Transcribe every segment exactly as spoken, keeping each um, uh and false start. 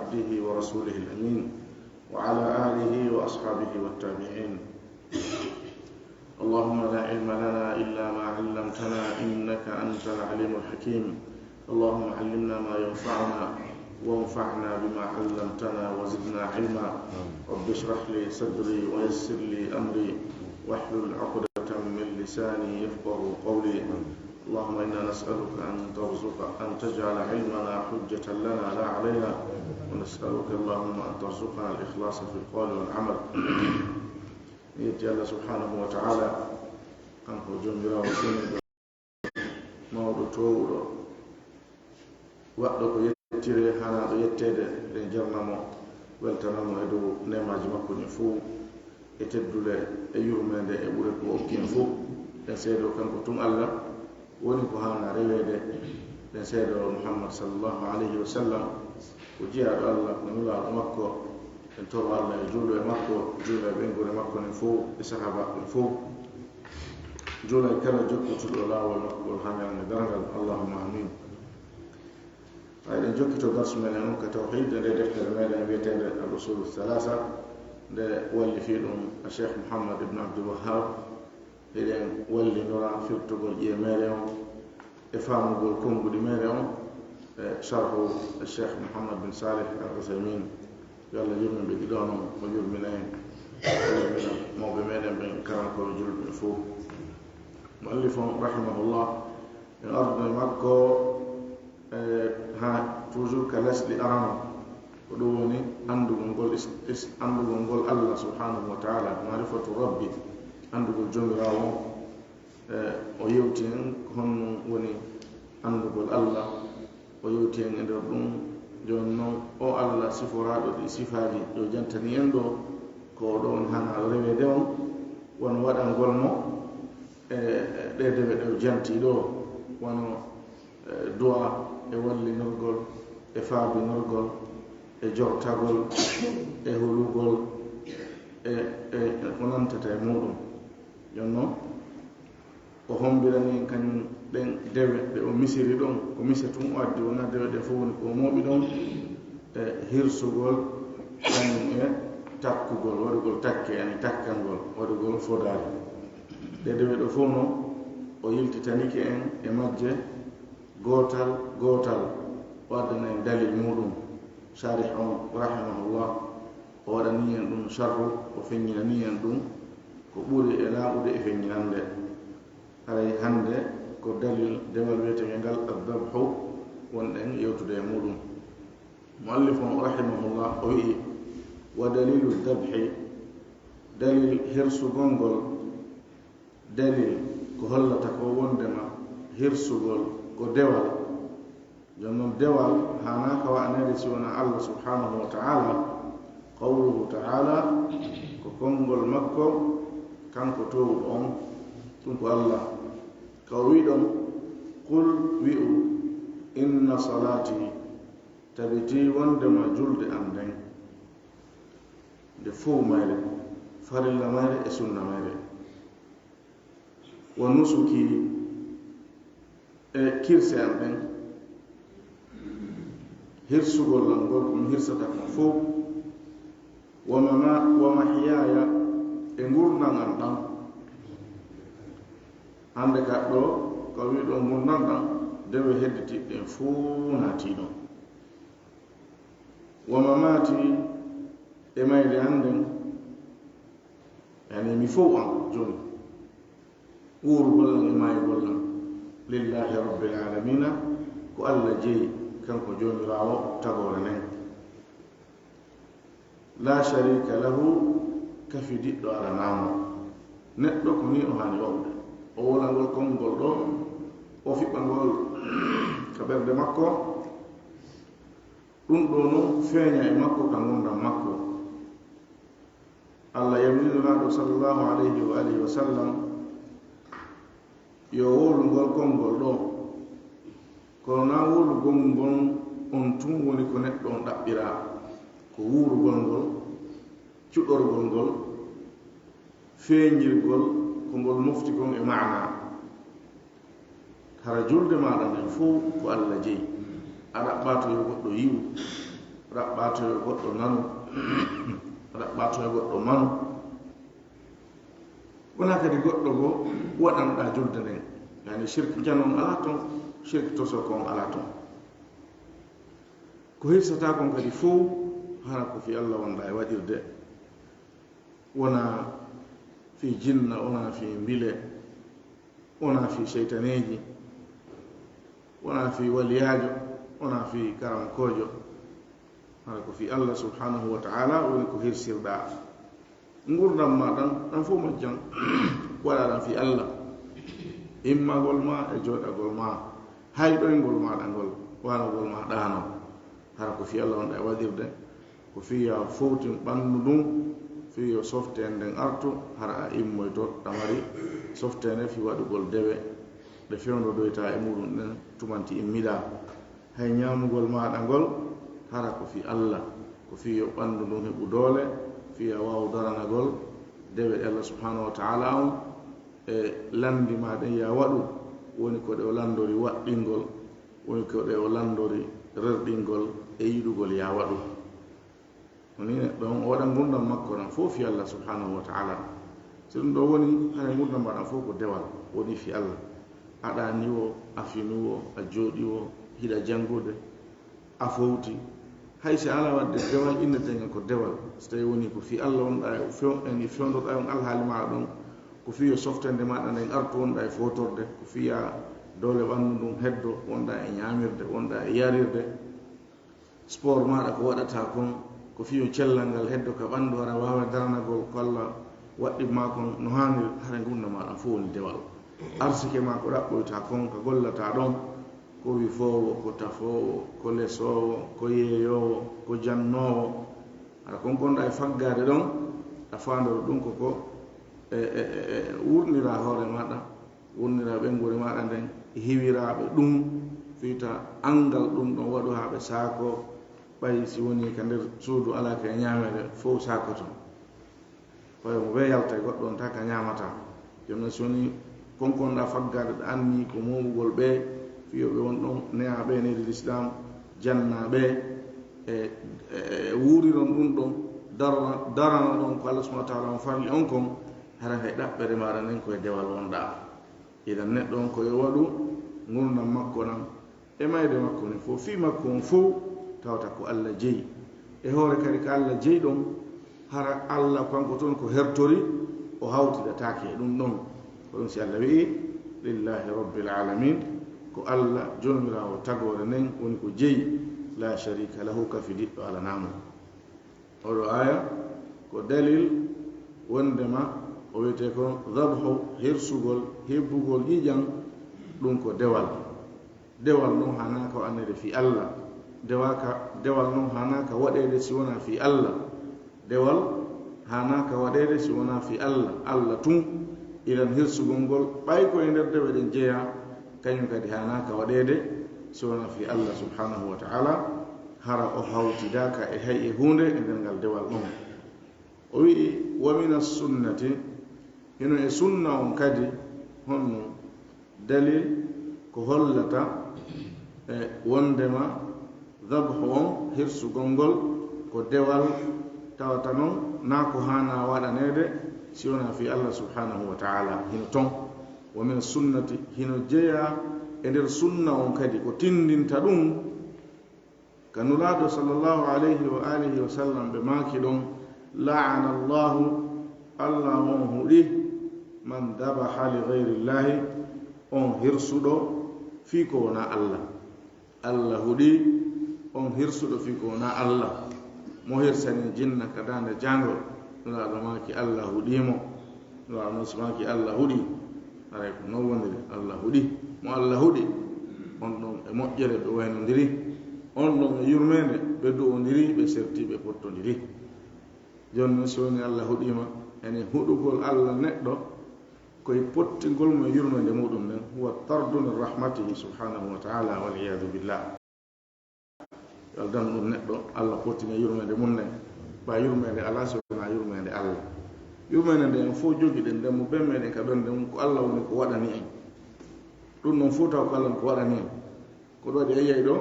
عبده ورسوله الأمين وعلى آله وأصحابه والتابعين. اللهم لا علم لنا إلا ما علمتنا إنك أنت العليم الحكيم. اللهم علمنا ما ينفعنا وانفعنا بما علمتنا وزدنا علما. رب اشرح لي صدري ويسر لي أمري واحلل عقدة من لساني يفقه قولي. اللهم إنا نسألك أن ترزق، أن تجعل علمنا حجة لنا لا علينا، ونسألك اللهم أن ترزقنا الإخلاص في القول والعمل. Yetti Allah subhanahu wa ta'ala, kanko jomirawo seniɗo, mawɗo towuɗo, waɗɗo ko yettire hanaɗo yettede. Ɗen jarna mo, weltana mo e dow nemaji makko ɗin fow, e teddule, e yurmende, e ɓure ko okki en fow. Ɗen seedo kanko tun Allah woni ko hana rewede. Ɗen seedo Muhammad sallallahu alayhi wa sallam ko jiyaaɗo Allah, ko nulaaɗo makko. En toro Allah e juulo e makko, juulo e ɓeynguure makko nen fow, e sahaba ɓen fow. Juulo e kala jokkutuɗo laawol makko ngol haa ñalnde darngal. Allahumma amin. Ay, ɗen jokkito darsu meɗen on ka tawhid, nde deftere meɗen wiyeteende Al Usulu Thalatha, nde walli fii ɗum Cheikh Muhammad ibn Abdul Wahhab. Hiɗen wallinora firtugol ƴiye meɗen on e faamugol konnguɗi meɗen on e sharhu Cheikh Muhammad bin Salih Al Uthaymin. Yo Allah yurmin ɓe ɗiɗo non, o yurmina en, o yurmina mawɓe meɗen ɓen, karankooɓe julɓe ɓen fow. Muallif on, rahimahullah, en arduno e makko, e, ha toujours ka lesɗi arano, ko ɗum woni anndugol ngol is-, is-, anndugol ngol Allah subhanahu wa ta'ala, ma'rifatu Rabbi, anndugol Joomiraawo on. E, o yewti en ko honno woni anndugol Allah, o yewti en e nder ɗum. Jooni non, o Allah siforaaɗo ɗi sifaaji, yo jantani en ɗo, ko o ɗo woni hana reweede on, wano waɗangol mo, e, ɗe dewe ɗe o janti ɗo, wano, e, du'a, e wallinorgol, e faabinorgol, e jortagol, e hulugol, e, e, e ko nantata e muɗum. Jooni non, o hombirani en kañum ɗen dewe ɗe o misiri ɗon, ko mise tun o addi, wona dewe ɗe fof woni ko o mooɓi ɗon, e hirsugol, kañum e takkugol, waɗugol takke, yani takkangol, waɗugol fodaari. Ɗe dewe ɗo fof non, o yiltitanike en e majje gootal gootal, o addana en dalil muɗum. Sharih on, rahimahullah, o waɗani en ɗum sharhu, o feññinani en ɗum ko ɓuri e laaɓude e feññinande. Haray hannde ko dalil dewal wiyeteengel ngal ad-dabhu wonɗen yewtude e muɗum. Muallif on, rahimahullah, o wi'i, "Wa dalilu dabhi, dalil hirsugol ngol, dalil ko hollata ko wondema hirsugol ko dewal." Jooni non, dewal haanaa ka wa'aneede si wonaa Allah subhanahu wa ta'ala. Qawluhu ta'ala, ko konngol makko kanko toowuɗo on, ɗum ko Allah. Ka o wi'i ɗon, "Qul," wi'u, "inna salati," tabitii wondema julde an nden, nde fow mayre, farilla mayre e sunna mayre, "wa nusuki," e kirse an ɗen, hirsugol lan ngol ko mi hirsata kon fow, "wa mama-, wa mahyaaya," e ngurndan an ɗan. Hannde ka ɗo, ko wi'i ɗo ngurndan ɗan, dewe hedditiiɗe ɗen fow naatii ɗon. "Wa mamaati," e mayde an nden, yani mi fow an jooni. Wuurugol lan e maayugol lan, "lillahi rabbil alamina," ko Allah jeyi, kanko Joomiraawo tagoore nden. "La sharika lahu," kafidiɗɗo alanaa mo. Neɗɗo ko nii o haani wa'ude. O wola ngol konngol ɗo, o fiɓɓa ngol ka ɓernde makko. Ɗum ɗo non feeña e makko ka ngurndan makko. Allah yamiri Nulaaɗo sallallahu alayhi wa alihi wa sallam yo wowlu ngol konngol ɗo. Kono naa wowlugol ngol on tun woni ko neɗɗo on ɗaɓɓiraa, ko wuurugol ngol, cuɗorgol ngol, feeñirgol ko ngol mofti kon e maanaa. Hara julde maaɗa nden fow ko Allah jeyi. A ɗaɓɓaa to yo goɗɗo yi'u. A Raɓɓatoyo goɗɗo nanu, raɓɓatoyo goɗɗo manu. Wonaa kadi goɗɗo goo waɗanɗaa julde nden. Yani, shirk jano on alaa ton, shirk tosoko on alaa ton. Ko hirsataa kon kadi fow, hara ko fii Alla wonɗaa e waɗirde. Wonaa fii jinna, wonaa fii mbile, wonaa fii seytaneeji, wonaa fii waliyaajo, wonaa fii karamokoojo. Hara ko fii Alla subhanahu wa ta'ala woni ko hirsirɗaa. Ngurndan maa ɗan, ɗan fow majjan, waɗaa ɗan fii Alla. Immagol maa e jooɗagol maa, hayɗoyngol maaɗa ngol, waanagol maa ɗaano. Hara ko fii Alla wonɗaa e waɗirde, ko fii yo a fowtin ɓanndu ndun, fii yo softeende nden artu, hara a immoyto ɗa mari softeende fii waɗugol dewe ɗe fewndodoytaa e muuɗun ɗen tumanti immiɗaa. Hay ñaamugol maaɗa ngol, hara ko fii Alla, ko fii yo ɓanndu ndun heɓu doole, fii yo a waawu daranagol dewe ɗe Alla subhanahu wa ta'ala on e lanndi maa ɗen yo a waɗu, woni ko ɗe o lanndori waɗɗingol, woni ko ɗe o lanndori rerɗingol e yiɗugol yo a waɗu. Woni neɗɗo on, o waɗa ngurndan makko ɗan fow fii Alla subhanahu wa ta'ala. Si ɗun ɗoo woni, hara ngurndan maa ɗan fow ko dewal, woni fii Alla. A ɗaanii woo, a finii woo, a jooɗii woo, hiɗa janngude, a fowti. Hay si a alaa waɗde dewal, innetee ngal ko dewal. Si tawii wonii ko fii Alla wonɗaa e few-, e ni fewndorɗaa e on alhaali maaɗa ɗon, ko fii yo softeende maaɗa nden artu wonɗaa e fowtorde, ko fii yo a doole ɓanndu ndun heddo, wonɗaa e ñaamirde, wonɗaa e yarirde. Sport maaɗa ko waɗataa kon, ko fii yo cellal ngal heddo ka ɓanndu, hara a waawa daranagol ko Alla waɗɗin maa kon no haaniri, hara ngurndan maa ɗan fow woni dewal. Arsike maa ko ɗaɓɓoytaa kon, ka gollataa ɗon, ko wifoowo, ko tafoowo, ko lesoowo, ko yeeyoowo, ko jannoowo. Hara kon ko wonɗaa e faggaade ɗon, a faandorii ɗun ko ko e, e, e, e wurniraa hoore maaɗa, wurniraa ɓeynguure maaɗa nden, hiwiraa ɓe ɗun, fii ta anngal ɗun ɗon waɗu haa ɓe saakoo, ɓay si wonii ka nder suudu alaa ka e ñaameede, fow saakoto. Fayo mo bee yalta e goɗɗo on, taa ka ñaamataa. Jooni non, si wonii kon ko wonɗaa faggaade, ɗa anniyii ko moomugol ɓe, fii yo ɓe won ɗon ne'aa ɓe e leydi Lislaam, jannaa ɓe, e, e, e wuuriron ɗun ɗon, darana-, daranoɗon ko Alla subhanahu wa ta'ala on farli on kon, hara hay ɗaɓɓere maaɗa nden ko e dewal wonɗaa. Idan neɗɗo on ko yo waɗu ngurndan makko ɗan, e mayde makko nden fow, fii makko on fow, tawata ko Alla jeyi. E hoore kadi ka Alla jeyi ɗon, hara Alla kanko tun ko hertori, o hawtidataake e ɗun ɗon. Ko ɗun si Alla wi'i, "Lillahi rabbil alamin," ko Alla Joomiraawo tagoore nden woni ko jeyi, "la sharika lahu," ka fidiɗɗo alanaa mo. Oɗo aaya ko dalil wondema o wi'etee ko dabhu, hirsugol, hebbugol ƴiiƴan, ɗun ko dewal. Dewal non haanaa ka waɗeede fii Alla. Dewal ka, dewal non haanaa ka waɗeede si wonaa fii Alla. Dewal haanaa ka waɗeede si wonaa fii Alla, Alla tun. Idan hirsugol ngol, ɓay ko e nder dewe ɗen jeyaa, kañun kadi haanaa ka waɗeede si wonaa fii Alla subhanahu wa ta'ala, hara o hawtidaaka e hay e huunde e nder ngal dewal ɗon. O wi'i, "Wa mina sunnati," hino e sunna on kadi, honno dalil ko hollata e wondema dabhu on, hirsugol ngol, ko dewal tawata non naa ko haanaa waɗaneede si wonaa fii Alla subhanahu wa ta'ala. Hino ton, wa mina sunnati, hino jeyaa e nder sunna on kadi, ko tinndinta ɗun. Ka Nulaaɗo sallallahu alayhi wa alihi wa sallam ɓe maaki ɗon, "La'ana Allahu," Alla on huɗi, "man dabaha li ghayri Llahi," on hirsuɗo fii ko wonaa Alla. Alla huɗi on hirsuɗo fii ko wonaa Alla. Mo hirsani jinna ka daande jaangol, Nulaaɗo maaki Alla huɗii mo. Nulaaɗo non si maaki Alla huɗii, haray ko non woniri, Alla huɗi. Mo Alla huɗi, on ɗon e moƴƴere ɓe waynondiri, on ɗon e yurmeende ɓe du'ondiri, ɓe serti, ɓe pottondiri. Jooni non, si woni Alla huɗii ma, yani huɗugol Alla neɗɗo ko e pottingol mo e yurmeende muuɗum nden, huwa tardu min rahmatihi subhanahu wa ta'ala, wal iyadu billah. Yo Alla dandu ɗum neɗɗo, Alla fottini e yurmeende mum nden. Ba yurmeende alaa si wonaa yurmeende Alla. Yurmeende nde en fof jogiɗen, nden mo ben meɗen ka ɓernde mum, ko Alla woni ko waɗani en. Ɗum ɗon fof taw ko Alla woni ko waɗani en. Ko ɗo waɗi a yiyay ɗo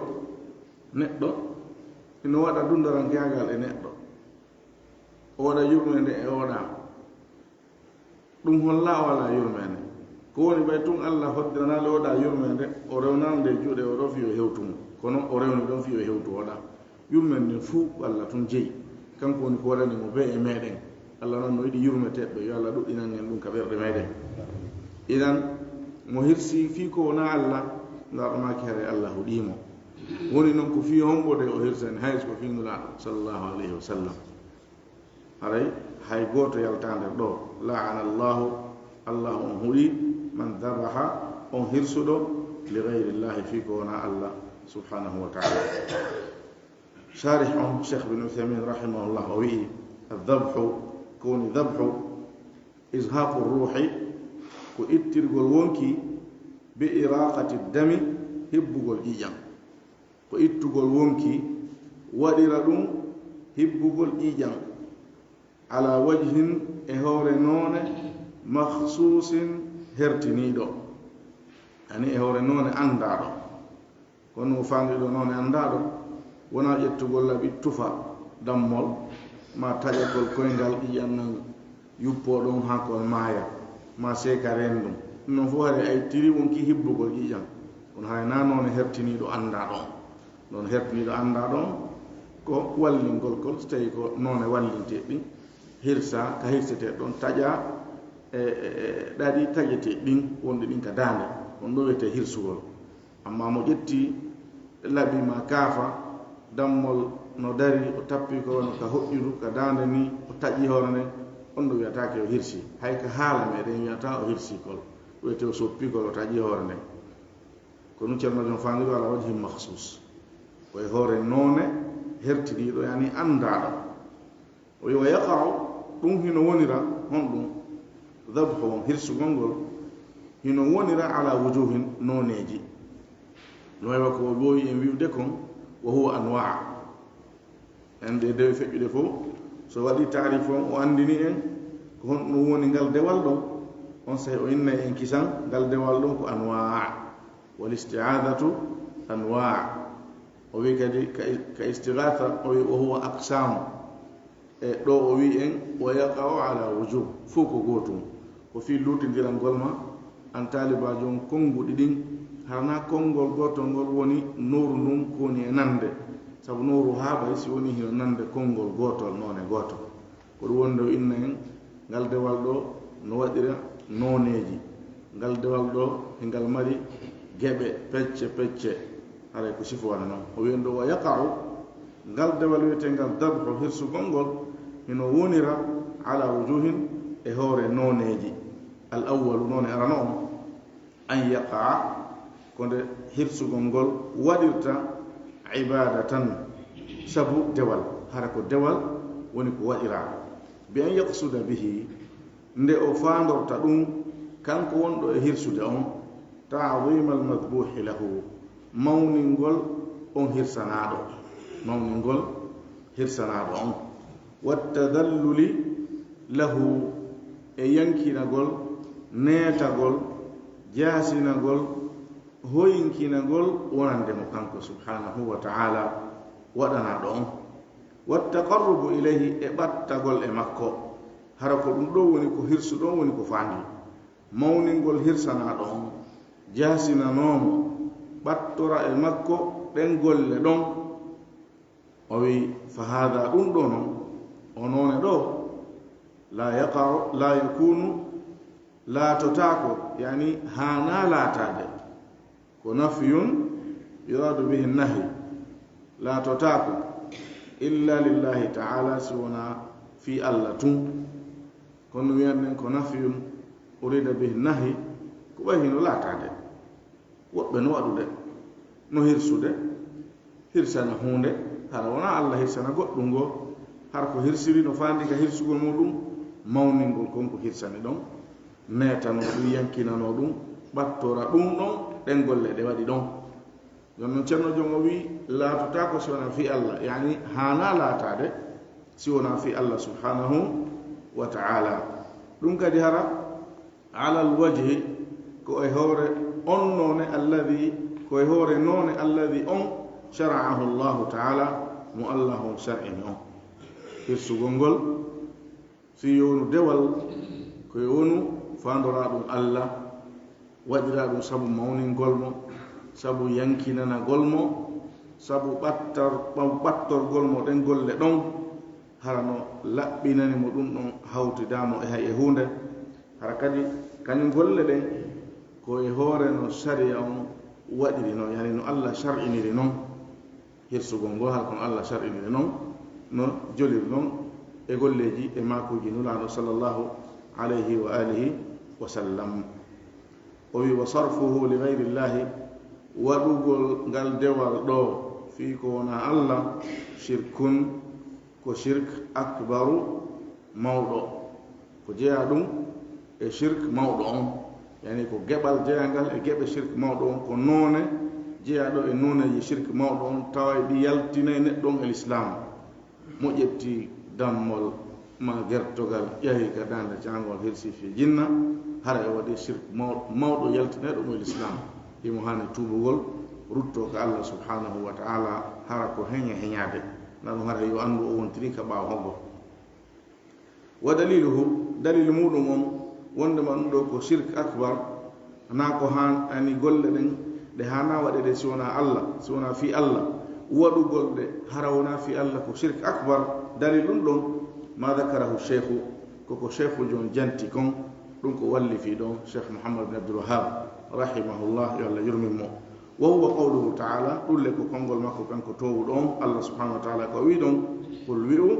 neɗɗo, No waɗa dundorankaagal e neɗɗo, o waɗa yurmeende e oɗa. Ɗum holla o alaa yurmeende. Ko woni ɓay tun Allah hoddiranaali oɗa yurmeende, o rewnaali nde juuɗe oɗo fii o hewtu mo. Kono o rewni ɗon fii o hewtu oɗa. Yurmeende nden fuu ko Allah tun jeyi. Kanko woni ko waɗani mo bee e meɗen. Allah non no yiɗi yurmeteeɓe, yo Allah ɗuɗɗinan en ɗum ka ɓerɗe meɗen. Idan, mo hirsi fii ko wonaa Allah, ndaa ɗo maaki haray Allah huɗii mo. Woni non ko fii hombo de o hirsani, hay so ko fii Nulaaɗo, sallallahu alayhi wa sallam. Haray hay gooto yaltaa nder ɗo. La'ana Allahu, Allahu on huɗii, man dabaha, on hirsuɗo, li gayri Llahi, fii ko wonaa Allah, subhanahu wa ta'ala. Sharih on, Cheikh bin Uthaymin, rahimahullah, o wi'i, "Adh-dhabhu, ko woni dhabhu, izhaqu ruhi, ko ittirgol wonki, bi iraqati dami, hibbugol ƴiiƴam." Ko ittugol wonki, waɗira ɗum hibbugol ƴiiƴam, ala wajhin, e hoore noone, makhsusin, hertiniiɗo. Ani e hoore noone anndaaɗo. Kono faandiiɗo noone anndaaɗo, wonaa ƴettugol laɓi tufa dammol, ma taƴagol koyngal ƴiiƴam nan yuppoo ɗon haa kon maaya, ma seeka reen ɗum. Ɗum non fof haray a ittiri wonki hibbugol ƴiiƴam. Kono haray naa noone hertiniiɗo anndaaɗo on. Noone hertiniiɗo anndaaɗo on ko wallingol kol, so tawii ko noone wallintee ɗin, hirsa ka hirsetee ɗon, taƴa e, e, e ɗaɗi taƴetee ɗin, wonɗi ɗin ka daande. On ɗo wiyetee hirsugol. Amma mo ƴetti laɓi ma kaafa, dammol no dari, o tappi ko wano ka hoƴƴudu, ka daande ni, o taƴi hoore nden, on ɗo wiyataake o hirsi. Hay ka haala meɗen wiyata o hirsi kol. Wiyetee o soppi kol, o taƴi hoore nden. Ko ɗum Ceerno Jom faandiri ala wajhin makhsus. Ko e hoore noone hertiniiɗo, yani anndaaɗo. O wi'i, "Wa yaqa'u", ɗum hino wonira, honɗum? Dhabhu on, hirsugol ngol, hino wonira ala wujuhin, nooneeji. No wayi wa ko o ɓooyi en wi'ude kon, wa huwa anwaa. En ɗe dewe feƴƴuɗe fof, so waɗi taarif on, o anndini en ko honɗum woni ngal dewal ɗon, on saa'i o innay en kisan ngal dewal ɗon ko anwaa. Wal isti'aadatu anwaa. O wi'i kadi ka, ka istighaatha, o wi'i, "Wa huwa aqsaam." E ɗo o wi'i en, "Wa yaqa'u ala wujuh." Fof ko gootum. Ko fii luutindirangol ma, an taalibaajo on, konnguɗi ɗin, hara naa konngol gootol ngol woni nowru ndun ko woni e nande. Sabu nowru haaɓay si woni hino nande konngol gootol, noone gooto. Ko ɗum wonde o inna en ngal dewal ɗo no waɗira nooneeji. Ngal dewal ɗo hingal mari geɓe pecce pecce. Haray ko sifo wano non. O wi'i en ɗo, "Wa yaqa'u", ngal dewal wi'eteengal dhabhu, hirsugol ngol, hino wonira ala wujuhin, e hoore nooneeji. Al awwalu, noone arano on, an yaqa'a, ko nde hirsugol ngol waɗirta ibaadatan, sabu dewal, hara ko dewal woni ko waɗiraa. Bi an yaqsuda bihi, nde o faandorta ɗum, kanko wonɗo e hirsude on, ta'zimal madhbuhi lahu, mawningol on hirsanaaɗo, mawningol hirsanaaɗo on, wattadalluli lahu, e yankinagol, neetagol, jaasinagol, hoyinkinagol wonande mo kanko subhanahu wa ta'ala, waɗanaaɗo on, wattaqarrubu ilayhi, e ɓattagol e makko. Hara ko ɗum ɗo woni ko hirsuɗon, woni ko faandi. Mawningol hirsanaaɗo on, jaasinanoo mo, ɓattora e makko ɗen golle ɗon. O wi'i, "Fa haada", ɗum ɗo non, o noone ɗo, "laa yaqa'u, laa yakunu", laatotaako, yani haanaa laataade. Ko nafyun yuradu bihi nahi, laatotaako illa lillahi ta'ala, si wonaa fii Allah tun. Kono wi'an nen ko nafyun urida bihi nahi, ko ɓay hino laataade. Woɓɓe no waɗude, no hirsude, hirsana huunde, hara wonaa Allah hirsana goɗɗum ngo, hara ko hirsiri no faandi ka hirsugol muɗum, mawningol kon ko hirsani ɗon, neetanoo ɗum, yankinanoo ɗum, ɓattora ɗum ɗon, ɗen golle ɗe waɗi ɗon. Jooni non Ceerno Joom o wi'i, laatotaako si wonaa fii Allah, yani haanaa laataade si wonaa fii Allah subhanahu wa ta'ala. Ɗum kadi hara alal wajhi, ko e hoore on noone, alladhi, ko e hoore noone, alladhi, on, shara'ahu Allahu ta'ala, mo Allah on shar'ini on. Hirsugol ngol fii yo wonu dewal, ko yo wonu faandoraa ɗum Allah, waɗiraa ɗum sabu mawningol mo, sabu yankinanagol mo, sabu ɓattar-, ɓam-, ɓattorgol mo ɗen golle ɗon, hara no laɓɓinani mo ɗum ɗon, hawtidaa mo e hay e huunde. Hara kadi, kañum golle ɗen, ko e hoore no sariya on waɗiri non, yani no Allah shar'iniri non. Hirsugol ngol, hara kono Allah shar'iniri non, no joliri non e golleeji e maakuuji Nulaaɗo sallallahu alayhi wa alihi wa sallam. O wi, "Wa sarfuhu li ghayrillahi," waɗugol ngal dewal ɗo fii ko wonaa Allah, "shirkun," ko shirk akbaru mawɗo. Ko jeyaa ɗum e shirk mawɗo on, yani ko geɓal jeyangal e geɓe shirk mawɗo on, ko noone jeyaaɗo e nooneeji shirk mawɗo on, tawa e ɗi yaltinay neɗɗo on e lislaam. Mo ƴetti dammol ma gertogal, yahi ka daande caangol, hirsi fii jinna, hara e waɗi shirk maw-, mawɗo yaltinayɗo mo e lislaam. Himo haani tuubugol, ruttoo ka Allah subhanahu wa ta'ala, hara ko heña heñaade. Na ɗum hara yo anndu o wontiri ka ɓaawo hoggo. Wa daliluhu, dalilu muɗum on, wonde ma ɗum ɗo ko shirk akbar, na ko han-, ani golle ɗen ɗe haana waɗede si wonaa Allah, si wonaa fii Allah, waɗugol ɗe hara wonaa fii Allah ko shirk akbar. Dalil ɗum ɗon, ma dhakarahu sheikhu, ko ko sheikhu jon janti kon, ɗum ko walli fii ɗon Sheikh Muhammad bin Abdul Wahhab, rahimahullah, yo Allah yurmin mo. Wa huwa qawluhu ta'ala, ɗum le ko konngol makko kanko toowuɗo on, Allah subhanahu wa ta'ala ko wi ɗon, "Qul," wi'u,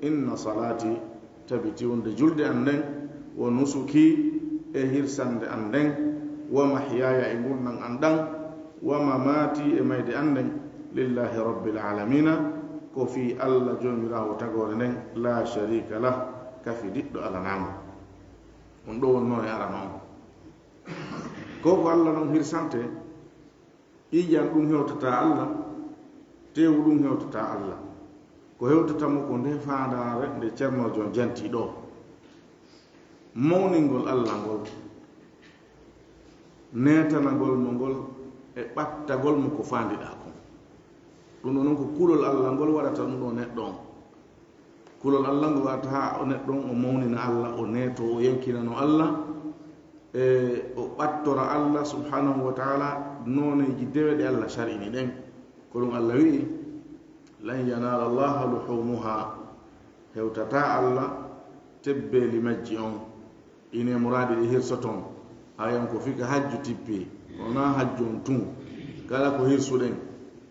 "inna salati," tabiti wonde julde an nden, "wa nusuki," e hirsande an nden, "wa mahyaya," e ngurndan an ɗan, "wa mamati," e mayde an nden, "lillahi rabbil alamina," ko fii Allah Joomiraawo tagoore nden, "la sharika lah," kafidiɗɗo alanaamo. On ɗo wonno e arano on. Ko ko Allah non hirsante, ƴiiƴan ɗum hewtataa Allah, teewu ɗum hewtataa Allah. Ko hewtata mo ko nde faandaare nde Ceerno Jon janti ɗo. Mawningol Allah ngol, neetanagol mo ngol, e ɓattagol mo ko faandiɗaa kon. Ɗum ɗo non ko kulol Allah ngol waɗata ɗum ɗo neɗɗo on. Kulol Allah ngol waɗata haa o neɗɗo on o mawnina Allah, o neeto, o yankinano Allah, e o ɓattora Allah subhanahu wa ta'ala nooneeji dewe ɗe Allah shar'ini ɗen. Ko ɗum Allah wi'i, "Lan yanala Allaha luhumuha," hewtataa Allah tebbeeli majji on. Ine muraadi ɗi hirsoton, ayan ko fika hajju tippi, wonaa hajju on tun. Kala ko hirsuɗen,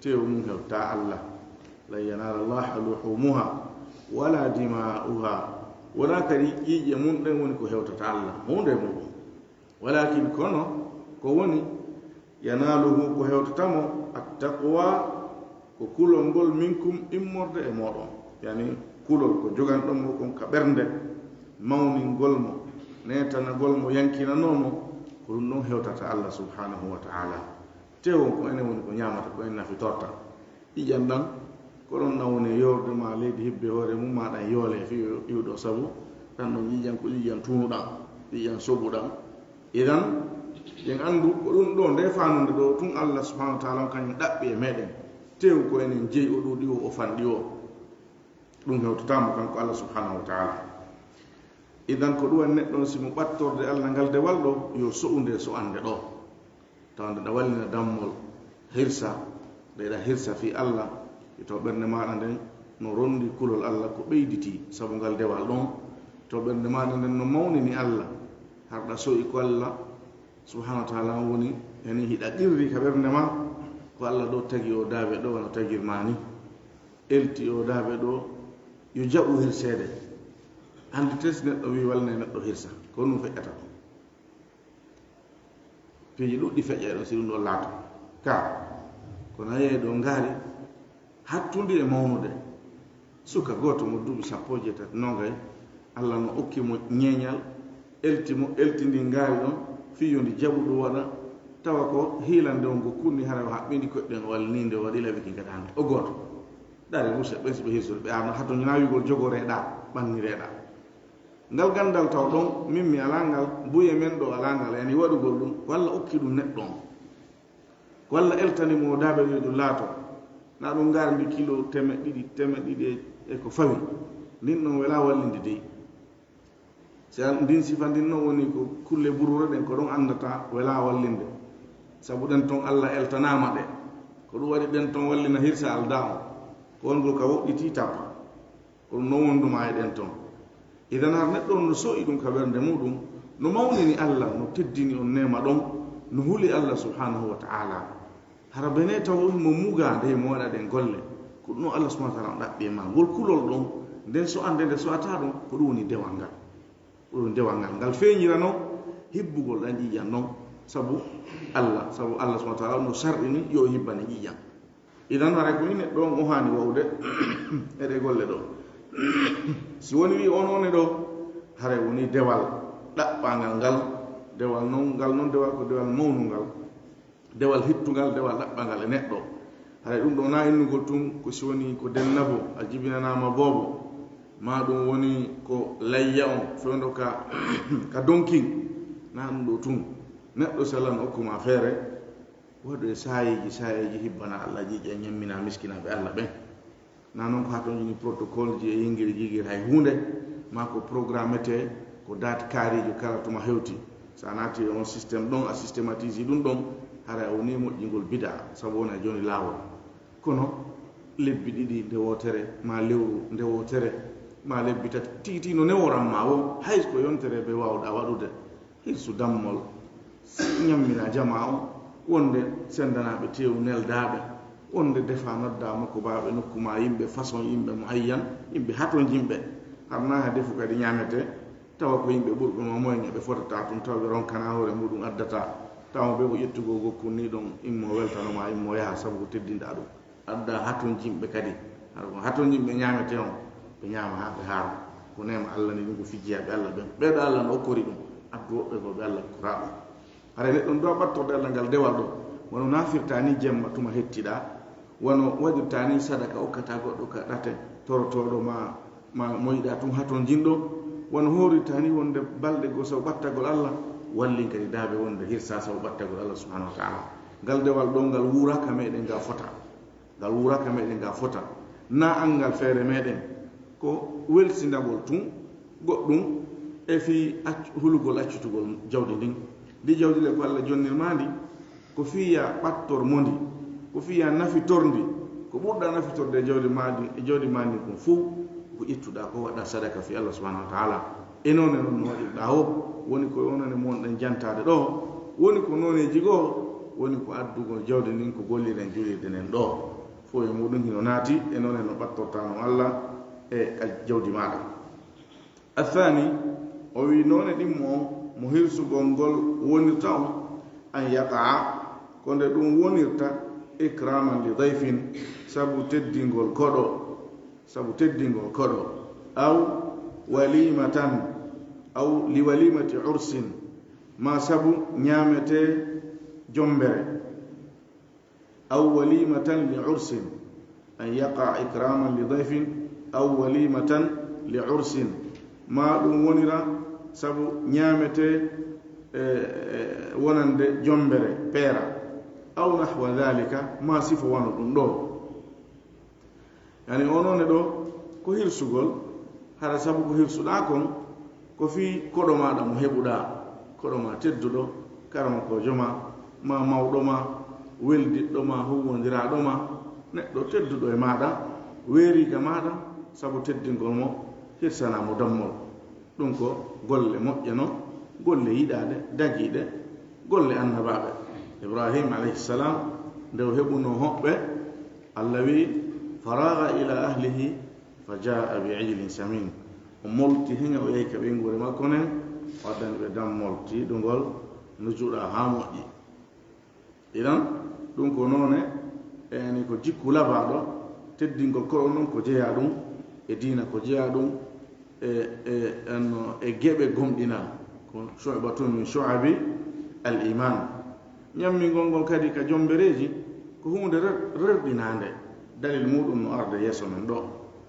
teewu mum hewtaa Allah. "Lan yanala Allaha luhumuha wala dima'uha." Wonaa kadi ƴiiƴe mum ɗen woni ko hewtata Allah, huunde e muɗum. Walakin kono, ko woni, "Yanaluhu," ko hewtata mo, "attaqwa," ko kulol ngol, "minkum," immorde e mooɗon. Yani kulol ko joganɗon mo kon ka ɓernde, mawningol mo, neetanagol mo, yankinanoo mo, ko ɗum ɗon hewtata Allah subhanahu wa ta'ala. Teewu on ko enen woni ko ñaamata, ko en nafitorta. Ƴiiƴan ɗan, ko ɗon nawne yoorde ma leydi hibbe hoore mum ma ɗan yoole fii iwɗo sabu ɗan ɗon ƴiiƴan ko ƴiiƴan tuunuɗan, ƴiiƴan soɓuɗan. Idan, en anndu ko ɗum ɗo nde faanunde ɗo tun Allah subhanahu wa ta'ala on kañum ɗaɓɓi e meɗen. Teewu ko enen jeyi o ɗuuɗi o, o fanɗi o. Ɗum hewtata mo kanko Allah subhanahu wa ta'ala. Idan ko ɗum woni neɗɗo on si mo ɓattorde Allah ngal dewal ɗo, yo so'unde so'ande ɗo. Tawa nde ɗa wallina dammol hirsa, ɗe ɗa hirsa fii Allah, e to ɓernde maaɗa nden no rondi kulol Allah ko ɓeyditi sabu ngal dewal ɗon, to ɓernde maaɗa nden no mawnini Allah, har ɗa so'i ko Allah subhanahu wa ta'ala on woni, yani hiɗa qirri ka ɓernde ma, ko Allah ɗo tagi o daabe ɗo wano tagir ma ni, elti o daabe ɗo, yo jaɓu hirseede. Hannde tesi neɗɗo wi walne neɗɗo hirsa, ko ɗum feƴƴata ɗum. Piiji ɗuɗɗi feƴƴay ɗon si ɗum ɗon laato. Ka, kono yeyee ɗo ngaari hattundi e mawnude. Suka gooto mo duuɓi sappo e jeetati, noogay, Allah no okki mo ñeeñal, elti mo, elti ndi ngaari ɗon, fii yo ndi jaɓu ɗum waɗa, tawa ko hiilande on ngo kunni, hara o haɓɓindi koɗɗen o wallini nde o waɗi laɓi ki gadaande. O gooto. Ɗare muse ɓen si ɓe hirsude, ɓe arno hato ñaawigol jogoreeɗaa, ɓannireeɗaa. Ngal ganndal taw ɗon, min mi alaa ngal, buye men ɗo alaa ngal, yani waɗugol ɗum, ko Allah okki ɗum neɗɗo on. Ko Allah eltani mo daabe yo ɗum laato. Na ɗum ngarndi kilo temeɗɗe ɗiɗi, temeɗɗe ɗiɗi e ko fawi. Ndin ɗon wela wallinde dey. Si al-, ndin sifa ndin non woni ko kulle burure ɗen ko ɗon anndata wela wallinde. Sabu ɗen ton Allah eltanaama ɗe. Ko ɗum waɗi ɗen ton wallina hirsa aldaa on. Ko on ngol ka woɗɗiti tappa. Ko ɗum non wonduma e ɗen ton. Idan har neɗɗo on no so'i ɗum ka ɓernde muɗum, no mawnini Allah, no teddini on neema ɗon, no huli Allah subhanahu wa ta'ala. Hara bene taw himo mugaa nde himo waɗa ɗen golle. Ko ɗum Allah subhanahu wa ta'ala on ɗaɓɓi e ma. Ngol kulol ɗon, nden so annde nde so ata ɗum, ko ɗum woni dewal ngal. Ko ɗum dewal ngal. Ngal feeñira non, hibbugol ɗan ƴiƴan non. Sabu Allah, sabu Allah subhanahu wa ta'ala no sarɗini yo hibbane ƴiƴan. Idan haray ko neɗɗo on o haani wa'ude e ɗe golle ɗo. Si woni wi on one ɗo, haray woni dewal ɗaɓɓangal ngal, dewal non, ngal non dewal ko dewal mawnungal, dewal hittungal, dewal ɗaɓɓangal e neɗɗo. Haray ɗum ɗo na innugol tun ko si woni ko dennabo, a jibinanaama boobo, ma ɗum woni ko layya on fewndo ka, ka donkin, na ɗum ɗo tun. Neɗɗo si Allah no okkuma feere, waɗu e saayeeji, saayeeji hibbana Allah ƴiƴan, ñammina miskinaaɓe Allah ɓen. Na non ko hatonjini protocole ji e yingiri jigiri hay huunde, ma ko programmete ko date kaariijo kala tuma hewti. So a naati e on système ɗon, a systématise ɗum ɗon, haray a woni moƴƴingol bida, sabu wona e jooni laawol. Kono lebbi ɗiɗi nde wootere, ma lewru nde wootere, ma lebbi tati, tigi tigi no neworan ma woo, hay ko yontere be waawɗa waɗude. Hirsu dammol, ñammina jamaa on, wonde senndanaaɓe teewu neldaaɓe, wonde defa noddaa mokobaaɓe nokku maa, yimɓe façon, yimɓe muayyan, yimɓe hatonjinɓe. Har na ha defu kadi ñaametee, tawa ko yimɓe ɓurɓe ma moyen ɓe fotata tun, tawa ɓe ronkanaa hoore muɗum addataa. Tawa ɓe ko ƴettugol gokkun nii ɗon, immo weltano ma, immo yaha, sabu ko teddinɗaa ɗum. Adda hatonjinɓe kadi. Hara ko hatonjinɓe ñaametee on, ɓe ñaama haa ɓe haara. Ko neema Allah ni, ɗum ko fijjiyaaɓe Allah ɓen. Ɓeeɗo Allah no okkori ɗum, addu woɓɓe goo ɓe Allah okkoraa ɗum. Haray neɗɗo no duwaa ɓattorde Allah ngal dewal ɗo. Wano naafirta ni jemma tuma hettiɗaa, wano waɗirta ni sadaka okkataa goɗɗo ka ɗate, torotooɗo ma, ma moyiɗaa tun hatonjinɗo, wano hoorirta ni wonde balɗe goo sabu ɓattagol Allah, wallin kadi daabe wonde hirsaa sabu ɓattagol Allah subhanahu wa ta'ala. Ngal dewal ɗo, ngal wuuraa ka meɗen, ngal fotaa. Ngal wuuraa ka meɗen, ngal fotaa. Na anngal feere meɗen, ko welsindagol tun goɗɗum e fii acc-, hulugol accitugol jawdi ndin. Ndi jawdi le ko Allah jonnir maa ndi, ko fii yaa ɓattor mo ndi, ko fii yaa nafitor ndi, ko ɓurɗaa nafitorde e jawdi maa ndi, e jawdi maa ndi kon fow, ko ƴettuɗaa ko waɗaa sadaka fii Allah subhanahu wa ta'ala. E noone non no waɗirɗaa o, woni ko e noone mo wonɗen jantaade ɗo, woni ko nooneeji goo, woni ko addugol jawdi ndin ko golliren julirde nden ɗo. Fow e muɗum hino naati e noone no ɓattortaa non Allah e jawdi maaɗa. Athani, o wi'i noone ɗimmo on, mo hirsugol ngol wonirta on, an yaqa'a, ko nde ɗum wonirta ikraman li dayfin, sabu teddingol koɗo, sabu teddingol koɗo, aw walimatan, aw li walimati ursin, ma sabu ñaametee jombere. Aw walimatan li ursin, an yaqa ikraman li dayfin, aw walimatan li ursin, ma ɗum wonira sabu ñaametee, e, e, wonande jombere, peera, aw nahwa dhalika, ma sifo wano ɗum ɗo. Yani, o noone ɗo, ko hirsugol, hara sabu ko hirsuɗaa kon, ko fii koɗo maaɗa mo heɓuɗaa, koɗo maa tedduɗo, karamokoojo maa, maa mawɗo maa, weldiɗɗo maa, huuwondiraaɗo maa, neɗɗo tedduɗo e maaɗa, weerii ka maaɗa, sabu teddingol mo, hirsanaa mo dammol. Ɗum ko golle moƴƴe non, golle yiɗaaɗe, dagiiɗe, golle annabaaɓe. Ibrahim alayhi salam, nde o heɓunoo hoɓɓe, Allah wi'i, "Faragha ila ahlihi fa jaa bi ijlin samin." O molti heña, o yehi ka ɓeynguure makko nden, o addani ɓe dammol tiiɗungol, no juɗaa haa moƴƴi. Idan, ɗum ko noone, yani ko jikku labaaɗo, teddingol koɗo non ko jeyaa ɗum, e diina ko jeyaa ɗum, e, e, en, e geɓe gomɗinal, ko shu'batun min shu'abi al iman. Ñammingol ngol kadi ka jombereeji ko huunde rer-, rerɗinaande, dalil muuɗum no arde yeeso men ɗo.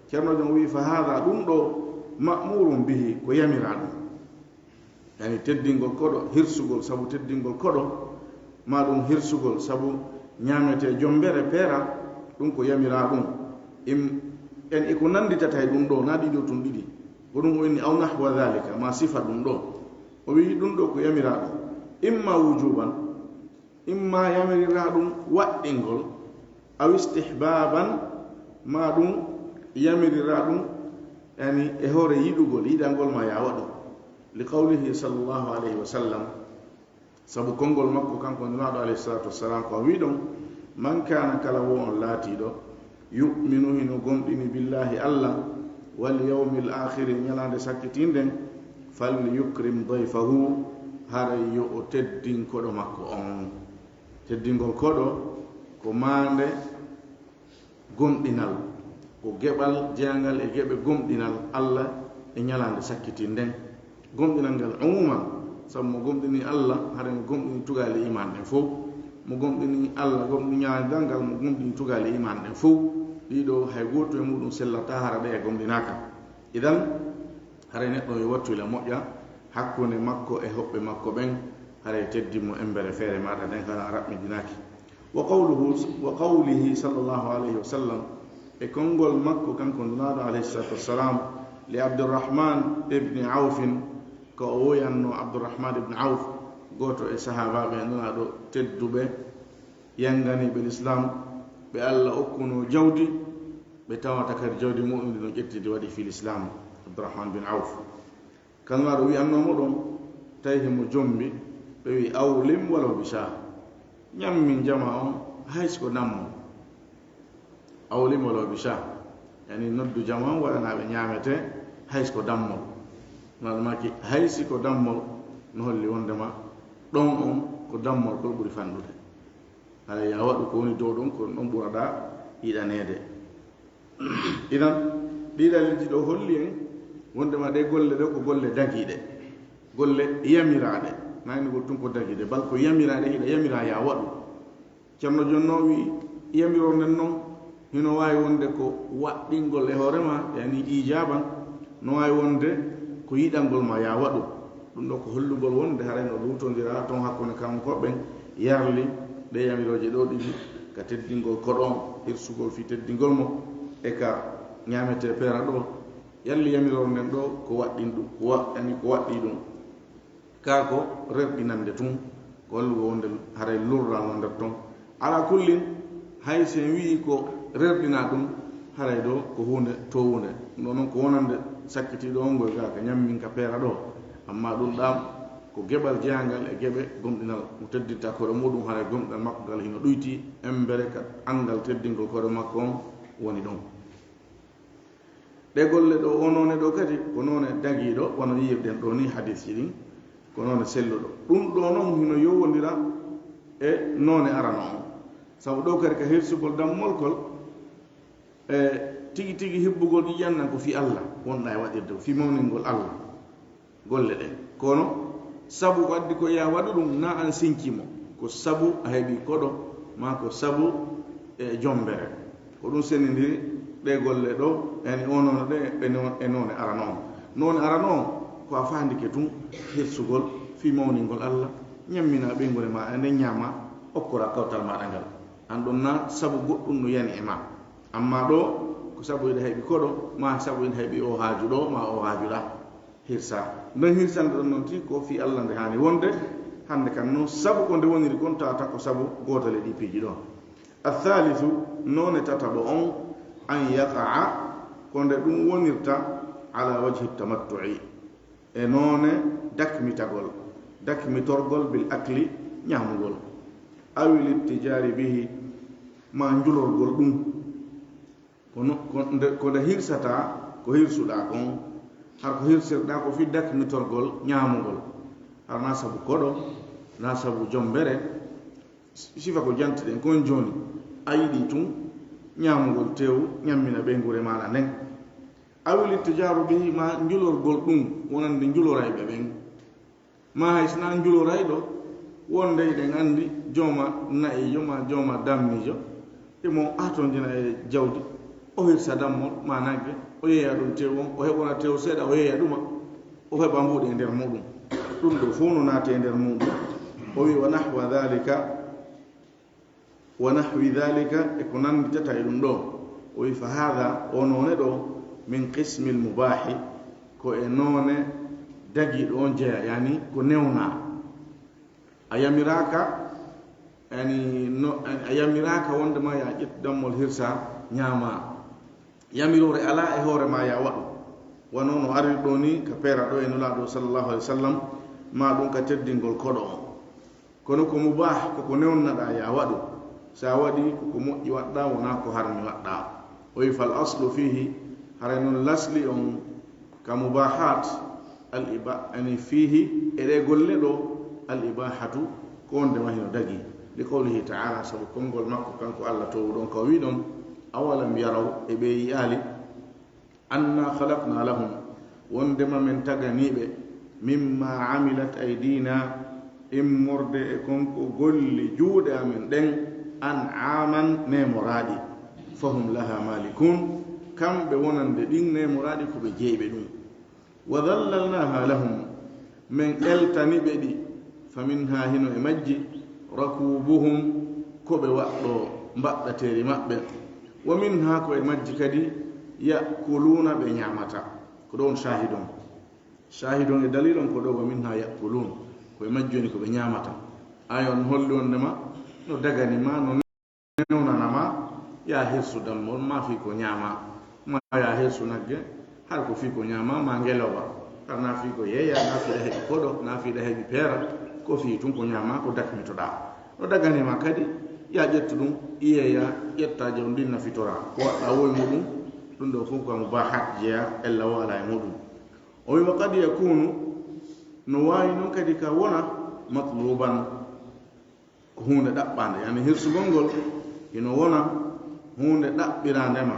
Ceerno Jom wi'i, "Fa haada, ɗum ɗo, ma'muurun bihi, ko yamiraa ɗum." Yani teddingol koɗo, hirsugol sabu teddingol koɗo, ma ɗum hirsugol sabu ñaametee jombere peera, Ɗum ko yamiraa ɗum. Im-, en e ko nannditata e ɗum ɗo, na ɗiɗo tun ɗiɗi. Ko ɗum o inni, "Aw nahwa dhalika," ma sifa ɗum ɗo. O wi'i ɗum ɗo ko yamiraa ɗum. Imma wujuban, imma yamiriraa ɗum waɗɗingol, aw istihbaban, ma ɗum yamiriraa ɗum, yani, e hoore yiɗugol, yiɗangol ma ya waɗu. Li qawlihi sallallahu alayhi wa sallam, sabu konngol makko kanko Nulaaɗo alayhi salatu wassalam, ko o wi'i ɗon, "Man kana," kala wo on laatiiɗo, "yu'minu," hino gomɗini, "billahi," Allah, "wal yawmil akhiri," ñalaande sakkitiinden, "fal yukrim dayfahu," haray yo o teddin koɗo makko on. Teddingol koɗo ko maande gomɗinal, ko geɓal jeyangal e geɓe gomɗinal Allah e ñalaande sakkitiinden. Gomɗinal ngal umuman, sabu mo gomɗini Allah, haray mo gomɗini tugaale iman ɗen fow. Mo gomɗini Allah, gomɗini ñalaande darngal, mo gomɗini tugaale iman ɗen fow. Ɗiɗo, hay gooto e muɗum sellataa hara ɗe gomɗinaaka. Idan, haray neɗɗo yo wattu ila moƴƴa hakkunde makko e hoɓɓe makko ɓen, haray teddin mo embere feere maaɗa nden, hara a raɓɓindinaaki. Wa qawluhu, wa qawlihi sallallahu alayhi wa sallam, e konngol makko kanko Nulaaɗo alayhi salatu wassalam, li Abdurrahman ibni Awfin, ko o woyanno Abdurrahman ibn Awf, gooto e sahaabaaɓe Nulaaɗo tedduɓe, yanganiiɓe Lislaam, ɓe Allah okkunoo jawdi, ɓe tawata kadi jawdi mu'un ndi no ƴetti ndi waɗi fii Lislaam, Abdurrahman bin Awf. Kanko maa ɗo wi'annoo mo ɗon, tawi himo jombi, ɓe wi'i, "Awlim walaw bi shaa." Ñammin jamaa on, hay si ko dammol. "Awlim walaw bi shaa." Yani noddu jamaa on, waɗanaa ɓe ñaametee, hay si ko dammol. Maɗum maaki, hay si ko dammol, no holli wondema ɗon on ko dammol kol ɓuri fanɗude. Haray ya waɗu ko woni dow ɗon, ko ɗon ɓuraɗaa yiɗaneede. Idan, ɗii dalilji ɗo holli en wondema ɗee golle ɗo ko golle dagiiɗe, golle yamiraaɗe. Naynugol tun ko dagiiɗe, bal ko yamiraaɗe, hiɗa yamiraa ya waɗu. Ceerno Jonno wi'i, yamiroo nden non, hino waawi wonde ko waɗɗingol e hoore maa, yani iijaaban, no waawi wonde ko yiɗangol maa ya waɗu. Ɗum ɗo ko hollugol wonde haray no luutondira ton hakkunde kanko ɓen yarli ɗee yamirooje ɗoo ɗiɗi, ka teddingol koɗo on, hirsugol fii teddingol mo, e ka ñaametee peera ɗoo. Yalli yamiroo nden ɗoo ko waɗɗin ɗum, ko wa-, yani ko waɗɗii ɗum. Kaa ko rerɗinande tun, ko hollugo wonde haray lurraano nder ton. Alaa kullin, hay si en wi'ii ko rerɗinaa ɗum, haray ɗoo ko huunde toowunde. Ɗum ɗoo non ko wonande sakkitiiɗo on ngoy gaa ka ñammin ka peera ɗoo. Ammaa ɗum ɗaam ko geɓal jeyangal e geɓe gomɗinal. Mo teddinta koɗo muuɗum, haray gomɗinal makko ngal hino ɗuyti embere ka anngal teddingol koɗo makko on woni ɗon. Ɗee golle ɗoo, oo noone ɗoo kadi, ko noone dagiiɗo, wano yi'irɗen ɗoo nii hadiisji ɗin, ko noone selluɗo. Ɗum ɗoo non hino yowondira e noone arano on. Sabu ɗoo kadi ka hirsugol dammol kol, e tigi tigi hibbugol ƴiƴan nan ko fii Allah wonɗaa e waɗirde, fii mawningol Allah golle ɗen. Kono sabu ko addi ko ya waɗu ɗum, na an sinci mo. Ko sabu a heɓi koɗo, maa ko sabu e jombere. Ko ɗum senndindiri ɗee golle ɗoo, yani oo noone ɗee e no-, e noone arano on. Noone arano on, ko a faandike tun hirsugol fii mawningol Allah, ñammina ɓeynguure maa e nden ñaama, okkora kawtal maaɗa ngal. An ɗon na sabu goɗɗum no yani e maa. Ammaa ɗoo, ko sabu hiɗa heɓi koɗo, maa sabu hiɗa heɓi oo haaju ɗoo, maa oo haaju ɗaa. Hirsa. Nden hirsande ɗon non tigi ko fii Allah nde haani wonde, hannde kan non sabu ko nde woniri kon tawata ko sabu gootol e ɗii piiji ɗoo. Athaalithu, noone tataɓo on, an yaqa'a, ko nde ɗum wonirta ala wajhi tamattu'i, e noone dakmitagol, dakmitorgol bil akli, ñaamugol, awil ittijaari bihi, maa njulorgol ɗum. Kono, ko nde, ko nde hirsataa, ko hirsuɗaa kon, har ko hirsirɗaa ko fii dakmitorgol ñaamugol, har na sabu koɗo, na sabu jombere, sifa ko jantiɗen kon jooni, a yiɗi tun ñaamugol teewu, ñammina ɓeynguure maaɗa nden. Awil ittijaaru bihi, maa njulorgol ɗum wonande njulorayɓe ɓen. Maa hay sinaa njulorayɗo, wonde eɗen anndi jooma na'iijo maa jooma dammiijo, imo aatondina e jawdi, o hirsa dammol maa nagge, o yeeya ɗum teewu on, o heɓora teewu seeɗa, o yeeya ɗuma, o heɓa mbuuɗi e nder muuɗum. Ɗum ɗoo fow no naati e nder muuɗum. O wi'i, "Wa nahwa dhalika." Wa nahwi dhalika, e ko nannditata e ɗum ɗo. O wi, fa hadha, o noone ɗo, min qismil mubahi, ko e noone dagiiɗo on jeya, yani ko newna. A yamiraaka, yani no, a yamiraaka wonde ma ya ƴettu dammol hirsa ñaama. Yamiroore alaa e hoore ma ya waɗu. Wano no ariri ɗo ni ka peera ɗo e Nulaaɗo sallallahu alaihi wasallam, ma ɗum ka teddingol koɗo on. Kono ko mubah, ko ko newnaɗaa ya waɗu. Sa waɗi, ko ko moƴƴi waɗɗaa, wonaa ko harmi waɗɗaa. O wi, fal aslu fihi, haray non lasli on ka mubahat, al iba-, yani fihi, e ɗe golle ɗo, al ibahatu, ko wonde ma hino dagi. Li qawlihi ta'ala, sabu konngol makko kanko Allah towuɗo on ka o wi ɗon, awalam yaraw, e ɓe yi'aali, anna khalaqna lahum, wondema men taganiiɓe, mimma amilat aydina, immorde e kon ko golli juuɗe amen ɗen, an'aman, neemoraaɗi, fahum laha malikun, kamɓe wonande ɗin neemoraaɗi ko ɓe jeyɓe ɗum. Wa dhallalnaha lahum, men eltani ɓe ɗi, fa minha, hino e majji, rakubuhum, ko ɓe waɗɗo mbaɗɗateeri maɓɓe, wa minha, ko e majji kadi, ya'kuluna, ɓe ñaamata. Ko ɗo on shahidon. Shahidon e dalilon ko ɗo, wa minha ya'kulun. Ko e majji woni ko ɓe ñaamata. Aaya on holli wondema no dagani ma, no newnana ma, ya hirsu dammol, ma fii ko ñaama, ma ya hirsu nagge, har ko fii ko ñaama, ma ngeloba. Har na fii ko yeeya, na fii ɗa heɓi koɗo, na fii ɗa heɓi peera, ko fii tun ko ñaama, ko dakmitoɗaa. No dagani ma kadi, ya ƴettu ɗum, yeeya, ƴetta jawdi ndin nafitora. Ko waɗɗaa woy muɗum, ɗum ɗo fof ko mubahat jeya, ella o alaa e muɗum. O wi, wa qad yakunu, no waawi noon kadi ka wona matluban, ko huunde ɗaɓɓaande, yani hirsugol ngol hino wona huunde ɗaɓɓiraande ma,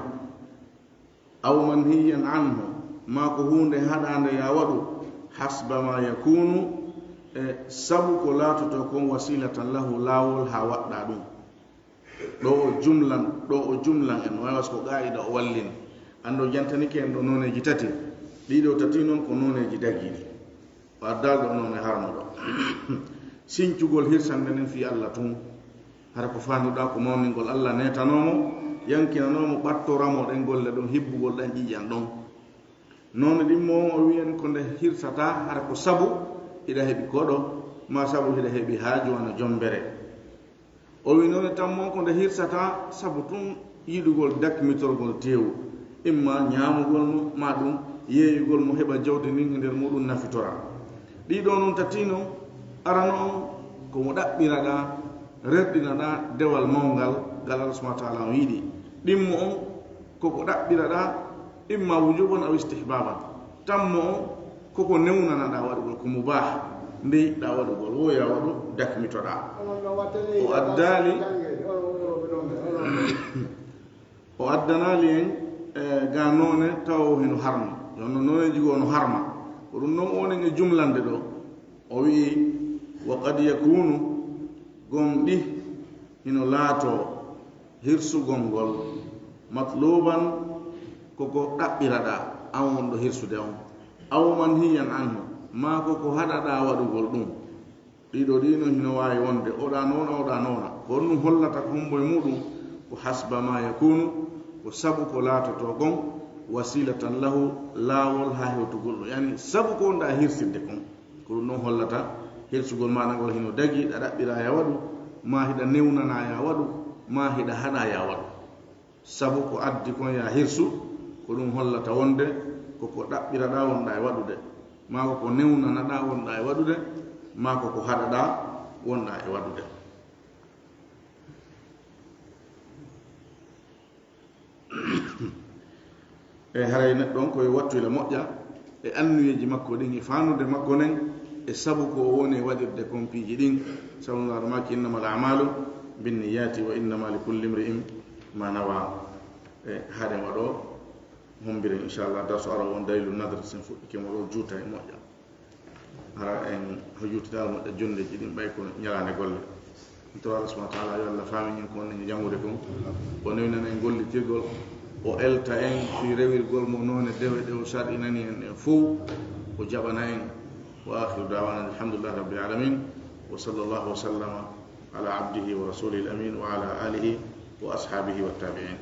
aw manhiyan anhu, maa ko huunde haɗaande ya waɗu, hasba ma yakunu, e sabu ko laatotoo kon, wasilatan lahu, laawol haa waɗɗaa ɗum. Ɗo o jumlan, ɗo o jumlan en, no waawi was ko qaa'ida o wallin. Anndo jantanike en ɗo nooneeji tati, ɗiɗo tati noon ko nooneeji dagiiɗi. O addaali ɗo noone harmuɗo. Sincugol hirsande nden fii Allah tun, hara ko faanduɗaa ko mawningol Allah neetanoo mo, yankinanoo mo ɓattora mo ɗen golle ɗon, hibbugol ɗan ƴiiƴan ɗon. Noone ɗimmo on o wi'en ko nde hirsataa hara ko sabu hiɗa heɓi koɗo, maa sabu hiɗa heɓi haaju wano jombere. O wi noone tammo ko nde hirsataa sabu tun yiɗugol dakmitorgol teewu, imma ñaamugol mo, maa ɗum yeeyugol mo heɓa jawdi ndin e nder muɗum nafitora. Ɗiɗo non tati non, arano on ko mo ɗaɓɓiraɗaa, rerɗinaɗaa dewal mawngal ngal Allah subhanahu wa ta'ala on yiɗi. Ɗimmo on ko ko ɗaɓɓiraɗaa imma wujuban aw istihbaban. Tammo on ko ko newnanaɗaa waɗugol, ko mubah, nde yiɗɗaa waɗugol, wo ya waɗu dakmitoɗaa. O addaali, o addanaali en, e, ga noone tawa o hino harmi. Yo no nooneeji goo no harma. Ko ɗum noon onen e jumlande ɗo. O wi'i, wa qad yakunu, gomɗi hino laatoo hirsugol ngol, matluban, ko ko ɗaɓɓiraɗaa, an wonɗo hirsude on, aw manhiyan anhu, maa ko ko haɗaɗaa waɗugol ɗum. Ɗiɗo ɗino hino waawi wonde, oɗa noona, oɗa noona. Ko honɗum hollata ko hombo e muɗum? Ko hasba ma yakunu, ko sabu ko laatotoo kon, wasilatan lahu, laawol haa hewtugol ɗum. Yani, sabu ko wonɗa hirsirde kon. Ko ɗum ɗon hollata hirsugol maaɗa ngol hino dagi, ɗa ɗaɓɓira ya waɗu, maa hiɗa newnana ya waɗu, maa hiɗa haɗa ya waɗu. Sabu ko addi kon ya hirsu, ko ɗum hollata wonde ko ko ɗaɓɓiraɗaa wonɗa e waɗude, maa ko ko newnanaɗaa wonɗa e waɗude, maa ko ko haɗaɗaa wonɗa e waɗude. E haray neɗɗo on ko yo wattu ila moƴƴa e annuyeeji makko ɗin, e faanude makko nden, e sabu ko o woni e waɗirde kon piiji ɗin. Sabu Nulaaɗo maaki, innamal a'maalu binniyaati wa innama likulli imri'in ma nawa. E haɗen waɗo hombiren, inchallah, darsu ara on dalilu nadr, sen fuɗɗike mo ɗo juuta e moƴƴa. Hara en hojjutidaal moƴƴa, jonndeeji ɗin ɓay kono ñalaande golle. En tawa Allah subhanahu wa ta'ala yo Allah faamin en ko wonɗen e janngude kon. O newnana en gollitirgol, o elta en fii rewirgol mo noone dewe ɗe o sar'inani en ɗen fow, o jaɓana en. Wa akhiru da'wana alhamdulillahi rabbil alamin. Wa sallallahu wa sallama على عبده ورسوله الأمين وعلى آله وأصحابه والتابعين.